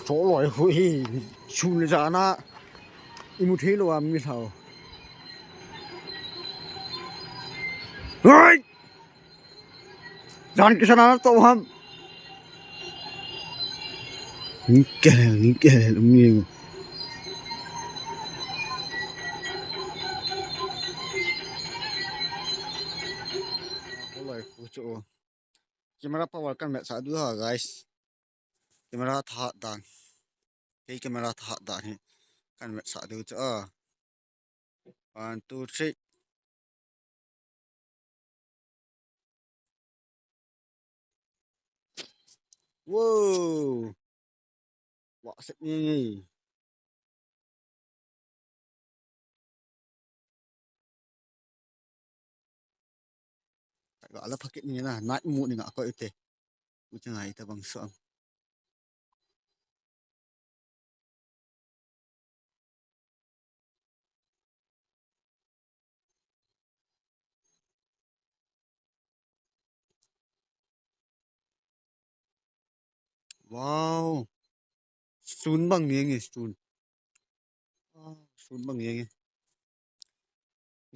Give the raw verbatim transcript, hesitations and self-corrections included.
Tholoi khu hi, sun le jan a imu thei lou a mi lhau. Hoi! Jan kisan a to ham. Ni kelel, ni kelel, um ni. Tholoi khu chu. Camera power kan vetsah diu ha, guys. Camera thahat dan. Kei camera thahat dan hi kan vetsah diu chu a. One, two, three. Wow. Wah, set ni. Ga la phakit ni na, night mode ni nga ko ite. Ucha ngai ta bang so. Wow. Sun bang ni nge sun. Wow, sun bang ni nge.